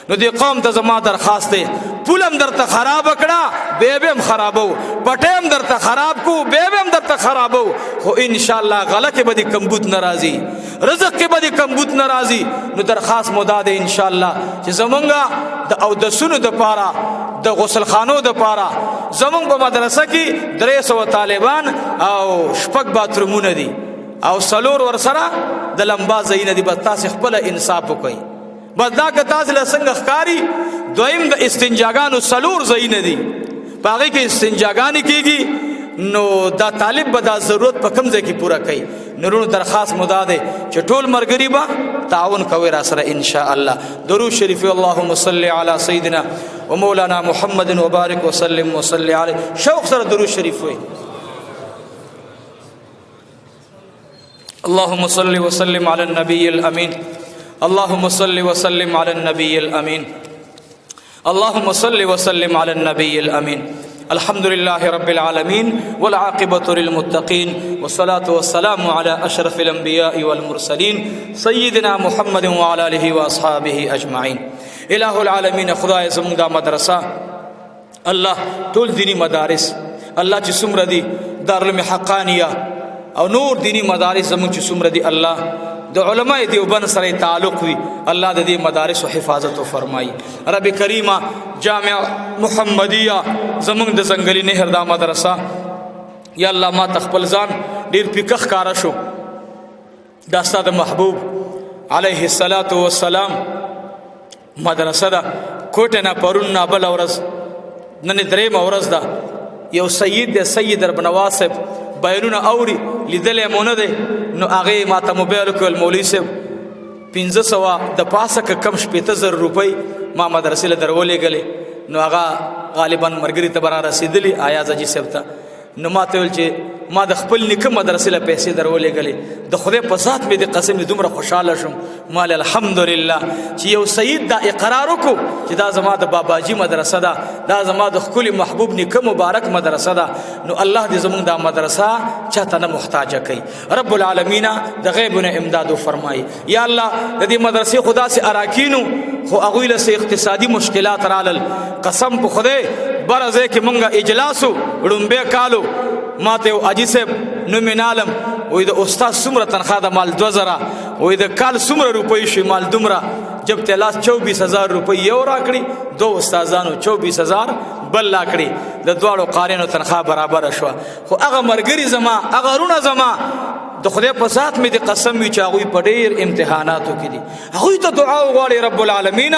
نو دې قوم ته زما درخواست دی، پول هم درته خراب کړه، بیا به هم خرابو، پټی هم درته خراب کو، بیا به هم درته خرابو، خو انشاءالله غله کې به دې کمبود نه راځي، رزق کې به دې کمبود نه راځي. نو درخواست مو دا دی انشاءالله چې زمونږ د اودسونو دپاره، د غسلخانو دپاره، زمونږ په مدرسه کې 300 طالبان او 6 باترومونه دي او 4 ورسره د لمبا ځایونه دي. بس تاسې خپله انصاف وکړئ. بس دا که تاسې له څنګه ښکاري. دویم د استنجاګانو 4 ځایونه دي، په هغې کې استنجاګانې کېږي. نو دا طالب به دا ضرورت په کوم ځای کې پوره کوي؟ نو وروڼو درخواست مو دا دی چې ټول ملګري به تعاون کوئ را سره انشاءالله. درود شریف. اللهم صل علی سیدنا ومولانا محمد وبارک وسلم وصلی علیه. شوق سره درود شریف وایئ. اللهم صل وسلم علی النبی الامین. اللهم صل وسلم علی النبی الامین. اللهم صل وسلم علی النبی الامین. الحمد لله رب العالمين والعاقبة للمتقين والصلاة والسلام على أشرف الأنبياء والمرسلين سيدنا محمد وعلى آله وأصحابه أجمعين. إله العالمين خدای زموږ دا مدرسه الله ټول دینی مدارس الله چې څومره دي، دارالعلوم حقانیه او نور دینی مدارس زموږ چې څومره دي، الله د علماء دیوبند سره تعلق وي، الله د دې مدارس حفاظت وفرمایي. رب کریمه جامع محمدیه زموږ د ځنګلي نهر دا مدرسه، یا الله ما ته خپل ځان ډیر پیکه ښکاره شو. دا ستا د محبوب علیه الصلاة والسلام مدرسه ده. کوټه نه پرون نه بل ورځ، نن درېیمه ورځ ده. یو سید دی، سید ربنواز صاحب، بیانونه اوري، لیدلی مو نه دی. نو هغې ما ته موبایل وکړ، مولوي صاحب 500 د پاسه که کم 60,000 روپۍ ما مدرسې له درولېږلې. نو هغه غالبا ملګري ته به را رسېدلي ایاز حاجي صاحب ته. نو ما ته ویل چې ما د خپل نیکه مدرسې له پیسې درولېږلې، د خدای په ذات مې د قسم دومره خوشحاله شوم. مال الحمدلله چې یو سید دا اقرار وکړو چې دا زما د باباجي مدرسه ده، دا زما د ښکلي محبوب نیکه مبارک مدرسه ده. نو الله دې زمونږ دا مدرسه چاته نه محتاجه کوي. رب العالمین د غیب نه امداد وفرمایي. یا الله د دې مدرسې خدا سي اراکینو خو هغوی له څه اقتصادي مشکلات رالل. قسم په خدای بره ځای کې مونږ اجلاسو ړومبی کالو، ما ته یو حاجي صاحب نوم یې نالم، وایي د استاد څومره تنخوا ده؟ مال 2000. وایي د کال څومره روپۍ شي؟ مال دومره. جب ته لاس 24,000 روپۍ یو راکړي، دو استادانو 24,000 بل راکړي، د دواړو قارینو تنخوا برابره شوه. خو هغه ملګري زما، هغه وروڼه زما، د خدای په ذات مې د قسم وي چې هغوی په ډېر امتحاناتو کې دي. هغوی ته دعا وغواړي رب العالمین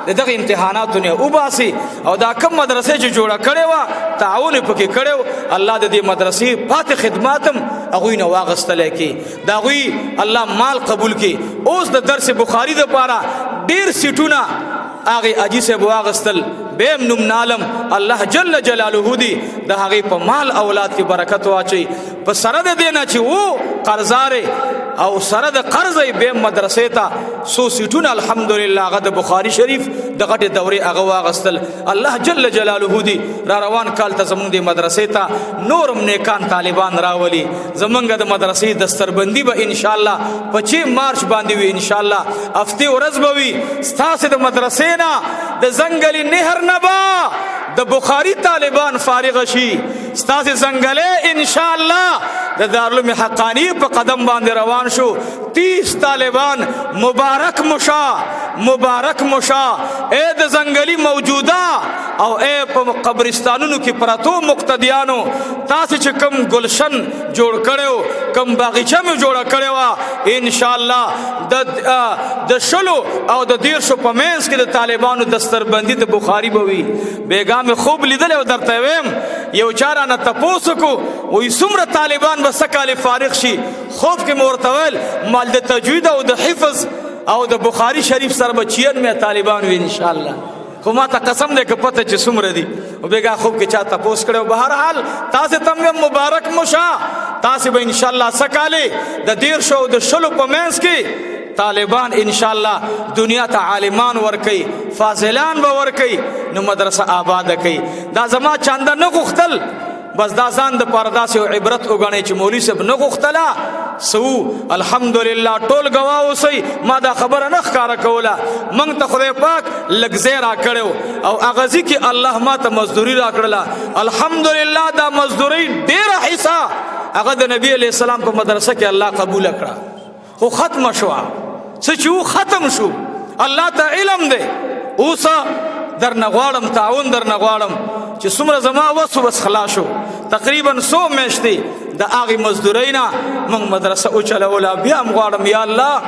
د دغه امتحاناتو نه وباسي. او دا کوم مدرسې چې جوړه کړې وه، تعاون یې پکې کړی و، الله د دې مدرسې پاتې خدمات هم هغوی نه واغستلی کړي، د هغوی الله مال قبول کړي. اوس د درس بخاري دپاره ډېر سیټونه هغې حاجي صاحب واغستل، بیا هم نوم نالم. الله جل جلاله دي د هغې په مال اولاد کې برکت واچوي. په سره د دې نه چې و قرضارې او سره د قرض یې بیا مدرسې ته څو سیټونه الحمدلله هغه د بخاري شریف د غټې دورې هغه واغستل. الله جل جلاله دي را روان کال ته زمونږ دې مدرسې ته نورم نیکان طالبان راولي. زمونږ د مدرسې دستربندي به انشاءالله په 6 مارچ باندې وي، انشاءالله هفتې ورځ به وي. ستاسې د مدرسې نه د ځنګلي نهر نه به د بخاري طالبان فارغ شي. ستاسې ځنګلې انشاءالله د دارالعلوم حقاني په قدم باندې روان شو. 30 طالبان مبارک مشا، مبارک مشا، اے د ځنګلي موجوده او اے په قبرستانونو کې پرتو مقتدیانو، تاسې چې کوم ګلشن جوړ کړی و، کوم باغچه مې جوړه کړې وه، انشاءالله د 20 او د 30 په منځ کې د طالبانو دستربندي د بخاري به وي. بېګا مې خوب لیدلی او درته ویم، یو چا رانه تپوس وکړو، وایي څومره طالبان به څه کال فارغ شي؟ خوب کې مې ورته ویل مال د تجوید او د حفظ او د بخاري شریف سره به 96 طالبان وي انشاءالله. خو ما ته قسم دی که پته چې څومره دي. او بېګا خوب کې چا تپوس کړی. بهرحال تاسې ته هم مبارک مو شه، تاسې به انشاءالله څه کالې د 30 او د 20 په منځ کې طالبان انشاءالله دنیا ته عالمان ورکوي، فاضلان به ورکوي، نو مدرسه آباده کوي. دا زما چانده نه غوښتل، بس دا ځان د پاره داسې یو عبرت وګڼئ چې مولوي صاحب نه غوښتله سو. الحمدلله ټول ګواه اوسئ، ما دا خبره نه ښکاره کوله. موږ ته خدای پاک لږ ځای راکړی و او هغه ځای کې الله ما ته مزدوري راکړله. الحمدلله دا مزدوري ډېره حصه هغه د نبی علیه السلام په مدرسه کې الله قبوله کړه، خو ختمه شوه. څه چې و ختم شو، الله ته علم دی. اوس درنه غواړم، تعاون درنه غواړم چې څومره زما وس بس خلاص شو. تقریبا څو میاشتې د هغې مزدورۍ نه موږ مدرسه وچلوله. بیا هم غواړم یا الله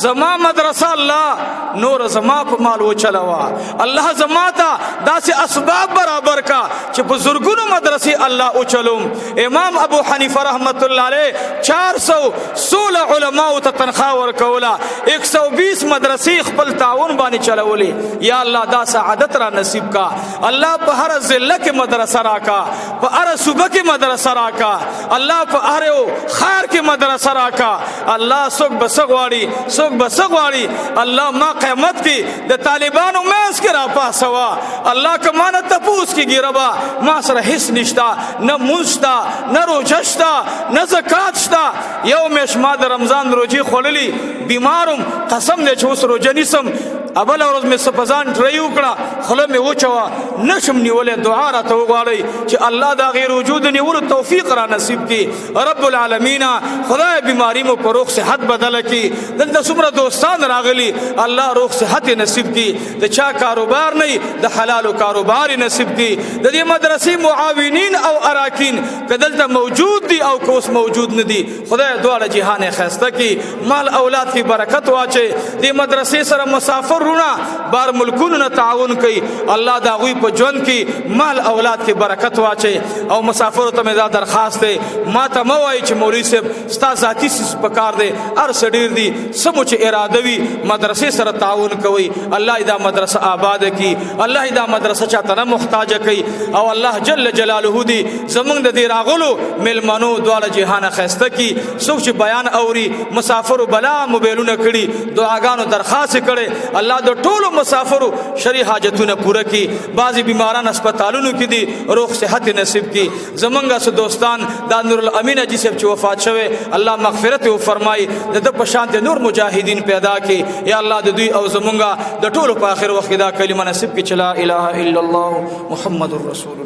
زما مدرسه الله نور زما په مال وچلوه، الله زما ته داسې اسباب برابر کا چې په زرګونو مدرسې الله وچلوم. امام ابو حنیفه رحمت الله علیه 416 علماو ته تنخوا ورکوله، 120 مدرسې خپل تعاون باندې چلولې. یا الله دا سعادت را نصیب کا، الله په هر ضلع کې مدرسه راکا، په هر صوبه کې مدرسه راکا، الله په هر یو ښار کې مدرسه راکا. الله څوک به څه غواړي، څوک به څه غواړي. الله ما قیامت کې د طالبانو منځ کې راپاڅوه. الله که ما نه تپوس کېږي ربه، ما سره هیڅ نشته، نه مونځ شته، نه روژه شته، نه زکات شته. یو میاشت ما د رمضان روژې خوړلي، بیمارم، قسم دی چې اوس روژه نیسم. اوله ورځ مې څه په ځان ټرۍ وکړه، خوله مې وچوه، نشم نیولې، دعا راته وغواړئ چې الله دا غیر وجود نیولو توفیق را نصیب کړي. رب العالمین، خدای بیماری مو پر روغ صحت بدل کړي. دلته څومره دوستان راغلي، الله روغ صحت نصیب کړي. د چا کاروبار نه، د حلالو کاروبار نصیب کړي. د دې مدرسې معاونین او اراکین که دلته موجود دي او که اوس موجود نه دي، خدای دواړه جهان ښایسته کړي، مال اولاد کې برکت واچي. د مدرسې سره مسافر رونه بار ملکونو نه تعاون کوي، الله دا غوی په ژوند کې مال اولاد کې برکت واچي. او مسافرو ته مې دا درخواست دی، ما ته مه وایي چې مولوي صاحب ستا ذاتي څیز پکار دی، هر څه ډېر دي. څه مو چې اراده وي، مدرسې سره تعاون کوئ. الله دا مدرسه آباد کړي، الله دا مدرسه چاته نه محتاج کړي، او الله جل جلاله دې زمونږ د دې راغلو میلمنو دواړه جهانه ښایسته کړي. څوک چې بیان اوري، مسافرو بلا موبایلونه کړي، دعاګانو درخواست کړي، الله د ټولو مسافرو شرعي حاجتونه پوره کړي. بعضې بیماران هسپتالونو کې دي، روغ صحت نصیب کړي. زمونږ څه دوستان دا نور الامین حاجي صاحب چې وفات شوی، الله مغفرت وفرمایي، د ده په شان نور مجاهدین پیدا کړي. یا الله د دوی او زمونږ د ټولو په آخر وخت کې دا کلمه نصیب کړي چې لا اله الا الله محمد رسول الله.